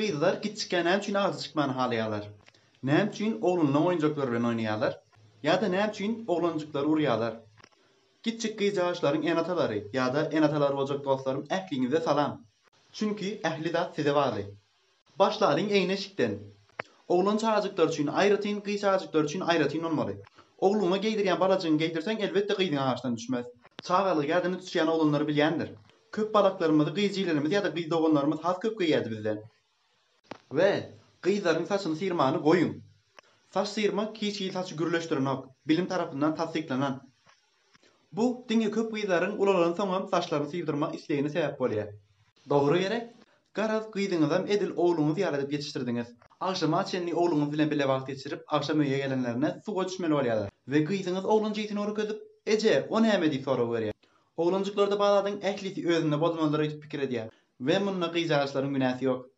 Gyzlar kiçjikkä näme üçin agaja çykmany halaýarlar? Näme üçin oglanlaň oýunjaklary bilen oýnaýarlar? Ýa-da näme üçin oglanjyklary urýarlar? Kiçjik gyzjagaşlaryň ene-atalary ýa-da ene-atalary boljak dostlarym ähliňize salam! Çünki ähli zat size bagly. Başlalyň egin-eşikden. Oglan çagajyklar üçin aýratyn, gyz çagajyklar üçin aýratyn bolmaly. Ogluňa geýdirýän balajygyňy geýdirseň elbetde gyzyň agaçdan düşmez. Çagalygy ýadyna düşýän oglanlar bilýändir. Köp balaklarymyzy gyz jigilerimiz ýa-da gyz doganlarymyz has köp geýýärdi bizden. We gyzlaryň saçyny syrmany goýuň. Saç syrmak hiç hili saçy gürleşdirenok, bilim tarapyndan tassyklanan. Bu diňe köp gyzlaryň ulalansoňam saçlaryny syrdyrmak islegine sebäp bolýar. Dogry gerek? Garaz gyzyňyzam edil ogluňyz ýaly edip ýetişdirdiňiz. Agşama çenli ogluňyz bilen bile wagt geçirip agşam öýe gelenlerinde suwa düşmeli bolýarlar. We gyzyňyz oglan jigisine görkezip, Eje, o näme diýip sorag berýär. Oglanjyklarda bar zadyň ählisi özünde bolmalydyr öýdüp pikir edýär. We munda gyzjagaşlaryň günäsi ýok.